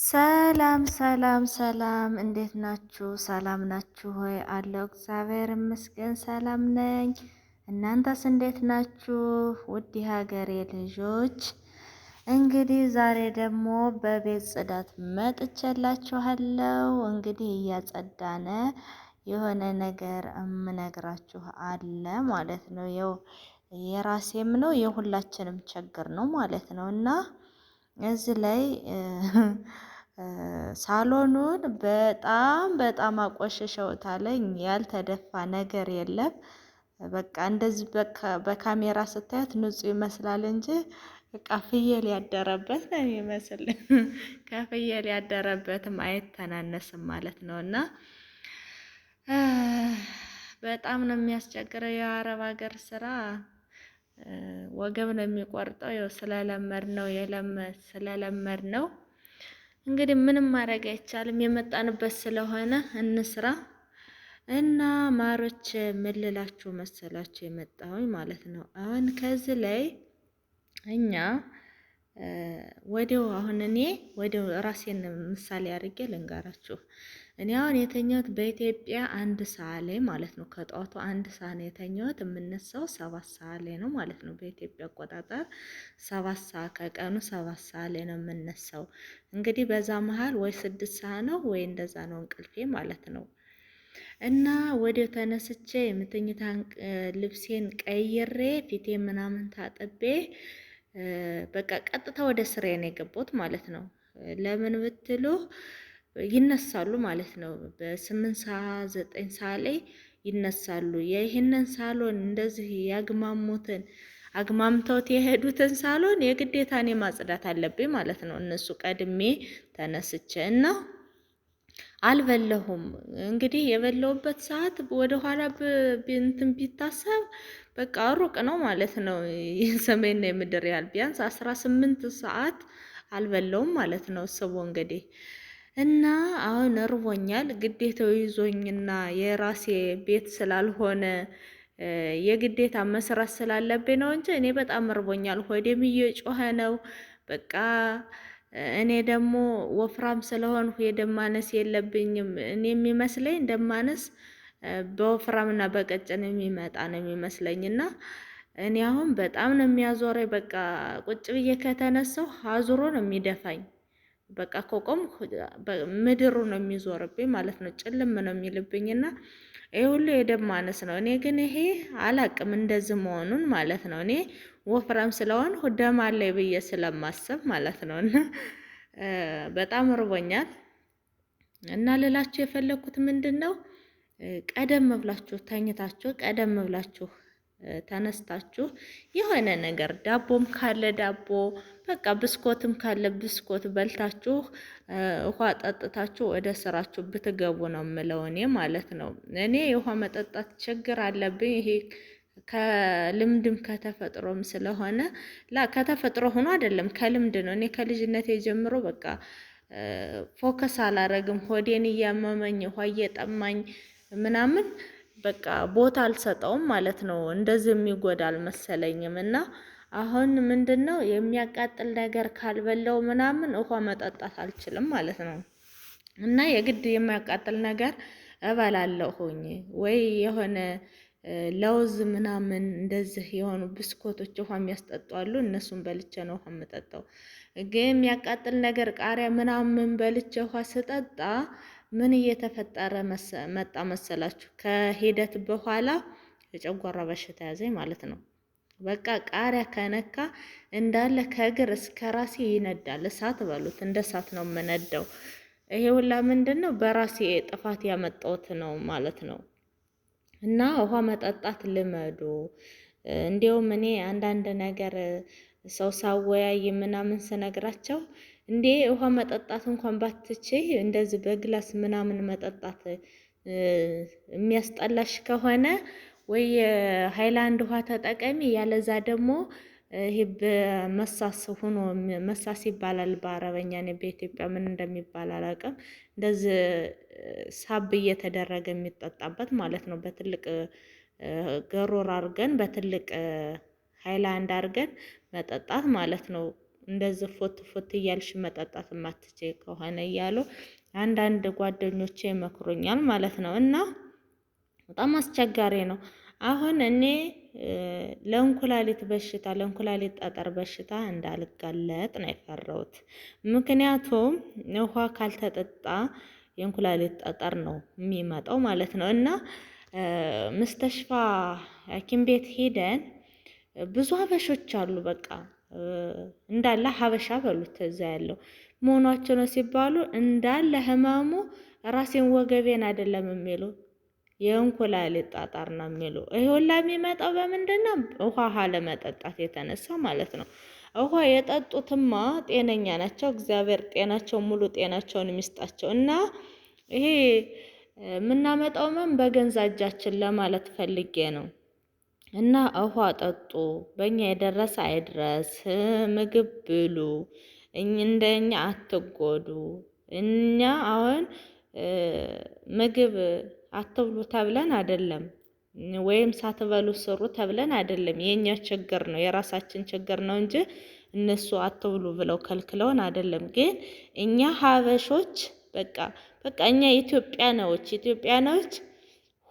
ሰላም ሰላም ሰላም፣ እንዴት ናችሁ? ሰላም ናችሁ ሆይ? አለው እግዚአብሔር ይመስገን ሰላም ነኝ። እናንተስ እንዴት ናችሁ? ውድ የሀገሬ ልጆች፣ እንግዲህ ዛሬ ደግሞ በቤት ጽዳት መጥቼላችኋለሁ። እንግዲህ እያጸዳነ የሆነ ነገር እምነግራችሁ አለ ማለት ነው። ያው የራሴም ነው የሁላችንም ችግር ነው ማለት ነው እና እዚህ ላይ ሳሎኑን በጣም በጣም አቆሽሸውታለኝ። ያልተደፋ ነገር የለም። በቃ እንደዚህ በካሜራ ስታዩት ንጹህ ይመስላል እንጂ በቃ ፍየል ያደረበት ነው የሚመስል። ከፍየል ያደረበትም አይተናነስም ማለት ነው። እና በጣም ነው የሚያስቸግረው የአረብ ሀገር ስራ፣ ወገብ ነው የሚቆርጠው። ያው ስለለመድ ነው ስለለመድ ነው እንግዲህ ምንም ማድረግ አይቻልም። የመጣንበት ስለሆነ እንስራ። እና ማሮች ምን ልላችሁ መሰላችሁ የመጣሁኝ ማለት ነው። አሁን ከዚህ ላይ እኛ ወዲያው አሁን እኔ ወዲያው ራሴን ምሳሌ አድርጌ ልንገራችሁ። እኔ አሁን የተኛሁት በኢትዮጵያ 1 ሰዓት ላይ ማለት ነው። ከጠዋቱ 1 ሰዓት ነው የተኛሁት። የምነሳው 7 ሰዓት ላይ ነው ማለት ነው። በኢትዮጵያ አቆጣጠር 7 ሰዓት፣ ከቀኑ 7 ሰዓት ላይ ነው የምነሳው። እንግዲህ በዛ መሀል ወይ 6 ሰዓት ነው ወይ እንደዛ ነው እንቅልፌ ማለት ነው። እና ወዲያው ተነስቼ የምተኝታ ልብሴን ቀይሬ ፊቴ ምናምን ታጥቤ በቃ ቀጥታ ወደ ስራዬ ነው የገባሁት ማለት ነው። ለምን ብትሉ ይነሳሉ ማለት ነው። በ8 ሰዓት 9 ሰዓት ላይ ይነሳሉ። ይህንን ሳሎን እንደዚህ ያግማሙትን አግማምተውት የሄዱትን ሳሎን የግዴታ እኔ ማጽዳት አለብኝ ማለት ነው። እነሱ ቀድሜ ተነስቼ እና አልበለሁም። እንግዲህ የበለሁበት ሰዓት ወደኋላ እንትን ቢታሰብ በቃ ሩቅ ነው ማለት ነው። የሰሜንና የምድር ያህል ቢያንስ 18 ሰዓት አልበለውም ማለት ነው። ስቦ እንግዲህ እና አሁን እርቦኛል። ግዴታው ይዞኝና የራሴ ቤት ስላልሆነ የግዴታ መስራት ስላለብኝ ነው እንጂ እኔ በጣም እርቦኛል። ሆዴም እየጮኸ ነው። በቃ እኔ ደግሞ ወፍራም ስለሆንኩ የደም ማነስ የለብኝም። እኔ የሚመስለኝ ደም ማነስ በወፍራምና በቀጭን የሚመጣ ነው የሚመስለኝ እና እኔ አሁን በጣም ነው የሚያዞረኝ። በቃ ቁጭ ብዬ ከተነሳሁ አዙሮ ነው የሚደፋኝ። በቃ ከቆምኩ ምድሩ ነው የሚዞርብኝ ማለት ነው። ጭልም ነው የሚልብኝ እና ይሄ ሁሉ የደም ማነስ ነው። እኔ ግን ይሄ አላቅም እንደዚህ መሆኑን ማለት ነው። እኔ ወፍራም ስለሆንኩ ደም አለኝ ብዬ ስለማስብ ማለት ነው። እና በጣም እርቦኛል። እና ልላችሁ የፈለግኩት ምንድን ነው፣ ቀደም ብላችሁ ተኝታችሁ ቀደም ብላችሁ ተነስታችሁ የሆነ ነገር ዳቦም ካለ ዳቦ፣ በቃ ብስኮትም ካለ ብስኮት በልታችሁ ውሃ ጠጥታችሁ ወደ ስራችሁ ብትገቡ ነው የምለው እኔ ማለት ነው። እኔ የውሃ መጠጣት ችግር አለብኝ። ይሄ ከልምድም ከተፈጥሮም ስለሆነ፣ ላ ከተፈጥሮ ሆኖ አይደለም ከልምድ ነው። እኔ ከልጅነቴ ጀምሮ በቃ focus አላረግም። ሆዴን እያመመኝ ውሃ እየጠማኝ ምናምን በቃ ቦታ አልሰጠውም ማለት ነው። እንደዚህ የሚጎዳ አልመሰለኝም። እና አሁን ምንድን ነው የሚያቃጥል ነገር ካልበላው ምናምን ውሃ መጠጣት አልችልም ማለት ነው። እና የግድ የሚያቃጥል ነገር እበላለሁኝ ወይ የሆነ ለውዝ ምናምን እንደዚህ የሆኑ ብስኮቶች ውሃ የሚያስጠጡ አሉ። እነሱን በልቼ ነው ውሃ የምጠጣው። ግን የሚያቃጥል ነገር ቃሪያ ምናምን በልቼ ውሃ ስጠጣ ምን እየተፈጠረ መጣ መሰላችሁ? ከሂደት በኋላ የጨጓራ በሽታ ያዘኝ ማለት ነው። በቃ ቃሪያ ከነካ እንዳለ ከእግር እስከ ራሴ ይነዳል። እሳት በሉት፣ እንደ እሳት ነው የምነዳው። ይሄ ሁላ ምንድን ነው? በራሴ ጥፋት ያመጣሁት ነው ማለት ነው። እና ውሃ መጠጣት ልመዱ። እንዲያውም እኔ አንዳንድ ነገር ሰው ሳወያይ ምናምን ስነግራቸው እንዴ ውሃ መጠጣት እንኳን ባትችይ እንደዚህ በ glass ምናምን መጠጣት የሚያስጠላሽ ከሆነ ወይ የሃይላንድ ውሃ ተጠቀሚ፣ ያለዛ ደግሞ ይሄ በመሳስ ሆኖ፣ መሳስ ይባላል በአረበኛ፣ እኔ በኢትዮጵያ ምን እንደሚባል አላውቅም። እንደዚህ ሳብ እየተደረገ የሚጠጣበት ማለት ነው። በትልቅ ገሮር አድርገን በትልቅ ሃይላንድ አድርገን መጠጣት ማለት ነው። እንደዚህ ፎት ፎት እያልሽ መጠጣት የማትችይ ከሆነ እያሉ አንዳንድ ጓደኞቼ ይመክሩኛል ማለት ነው። እና በጣም አስቸጋሪ ነው። አሁን እኔ ለእንኩላሊት በሽታ፣ ለእንኩላሊት ጠጠር በሽታ እንዳልጋለጥ ነው የፈራሁት። ምክንያቱም ውሃ ካልተጠጣ የእንኩላሊት ጠጠር ነው የሚመጣው ማለት ነው። እና ምስተሽፋ ሐኪም ቤት ሄደን ብዙ ሀበሾች አሉ። በቃ እንዳለ ሀበሻ በሉት እዛ ያለው መሆኗቸው ነው ሲባሉ እንዳለ ህመሙ ራሴን ወገቤን አይደለም የሚሉ፣ የእንኩላሊት ጠጠር ነው የሚሉ። ይሄ ሁላ የሚመጣው በምንድን ነው? ውሃ ለመጠጣት የተነሳ ማለት ነው። ውሃ የጠጡትማ ጤነኛ ናቸው። እግዚአብሔር ጤናቸው ሙሉ ጤናቸውን የሚስጣቸው። እና ይሄ የምናመጣው ምን በገንዛ እጃችን ለማለት ፈልጌ ነው። እና ውሃ ጠጡ፣ በእኛ የደረሰ አይድረስ፣ ምግብ ብሉ፣ እንደኛ አትጎዱ። እኛ አሁን ምግብ አትብሉ ተብለን አይደለም፣ ወይም ሳትበሉ ስሩ ተብለን አይደለም። የእኛ ችግር ነው፣ የራሳችን ችግር ነው እንጂ እነሱ አትብሉ ብለው ከልክለውን አይደለም። ግን እኛ ሀበሾች በቃ እኛ ኢትዮጵያኖች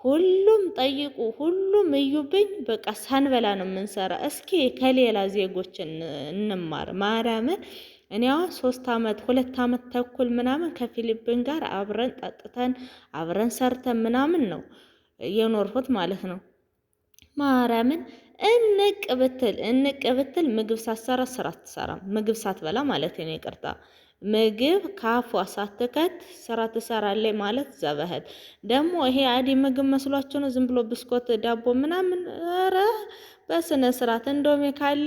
ሁሉም ጠይቁ፣ ሁሉም እዩብኝ፣ በቃ ሳንበላ ነው የምንሰራ። እስኪ ከሌላ ዜጎች እንማር ማርያምን። እኔ አሁን 3 አመት፣ 2 አመት ተኩል ምናምን ከፊሊፒን ጋር አብረን ጠጥተን አብረን ሰርተን ምናምን ነው የኖርኩት ማለት ነው። ማርያምን እንቅ ብትል እንቅ ብትል ምግብ ሳትሰራ ስራ አትሰራም። ምግብ ሳትበላ ማለት ነው። ይቅርታ፣ ምግብ ካፏ ሳትከት ስራ ትሰራለች ማለት ዘበህት። ደግሞ ይሄ አዲ ምግብ መስሏቸው ነው ዝም ብሎ ብስኮት ዳቦ ምናምን። ኧረ በስነ ስርዓት እንዶሜ ካለ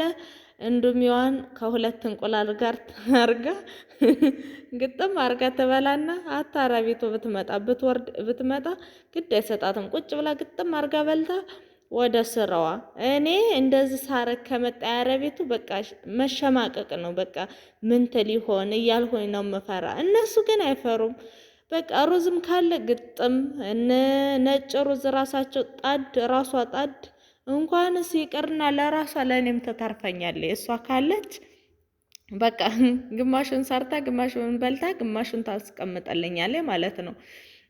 እንዶሚዋን ከሁለት እንቁላል ጋር አርጋ ግጥም አርጋ ትበላና አታራቢቶ ብትመጣ ብትወርድ ብትመጣ ግድ አይሰጣትም። ቁጭ ብላ ግጥም አርጋ በልታ ወደ ስራዋ። እኔ እንደዚህ ሳረግ ከመጣ ያረቤቱ በቃ መሸማቀቅ ነው። በቃ ምን ትል ይሆን እያልሆኝ ነው የምፈራ። እነሱ ግን አይፈሩም። በቃ ሩዝም ካለ ግጥም ነጭ ሩዝ ራሳቸው ጣድ ራሷ ጣድ እንኳንስ ይቅርና ለራሷ ለእኔም ትተርፈኛለች። እሷ ካለች በቃ ግማሹን ሰርታ ግማሹን በልታ ግማሹን ታስቀምጠልኛለች ማለት ነው።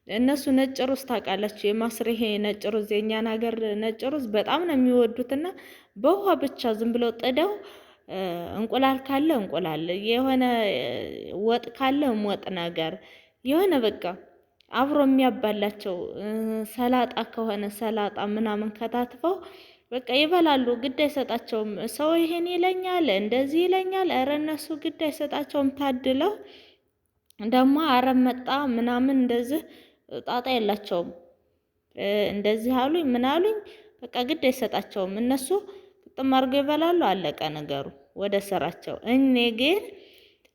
እነሱ ነጭ ሩዝ ታውቃላችሁ፣ የማስሬሄ ነጭ ሩዝ፣ የእኛን ሀገር ነጭ ሩዝ በጣም ነው የሚወዱትና በውሃ ብቻ ዝም ብለው ጥደው እንቁላል ካለ እንቁላል፣ የሆነ ወጥ ካለ ወጥ ነገር፣ የሆነ በቃ አብሮ የሚያባላቸው ሰላጣ ከሆነ ሰላጣ ምናምን ከታትፈው በቃ ይበላሉ። ግድ አይሰጣቸውም። ሰው ይሄን ይለኛል እንደዚህ ይለኛል። ኧረ እነሱ ግድ አይሰጣቸውም። ታድለው ደግሞ አረብ መጣ ምናምን እንደዚህ ጣጣ የላቸውም። እንደዚህ አሉኝ ምን አሉኝ በቃ ግድ አይሰጣቸውም። እነሱ ግጥም አድርገው ይበላሉ። አለቀ ነገሩ፣ ወደ ስራቸው። እኔ ግን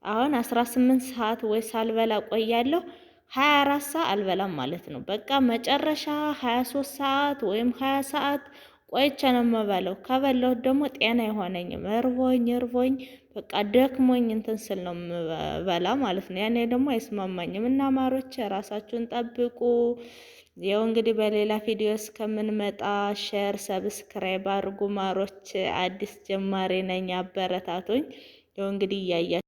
አሁን 18 ሰዓት ወይ ሳልበላ ቆያለሁ። 24 ሰዓት አልበላም ማለት ነው። በቃ መጨረሻ 23 ሰዓት ወይም 20 ሰዓት ቆይቼ ነው የምበላው። ከበላሁት ደግሞ ጤና አይሆነኝም። እርቦኝ እርቦኝ በቃ ደክሞኝ እንትን ስል ነው የምበላ ማለት ነው። ያኔ ደግሞ አይስማማኝም። እና ማሮች ራሳችሁን ጠብቁ። ያው እንግዲህ በሌላ ቪዲዮ እስከምንመጣ share፣ subscribe አድርጉ ማሮች። አዲስ ጀማሪ ነኝ፣ አበረታቱኝ። ያው እንግዲህ እያያ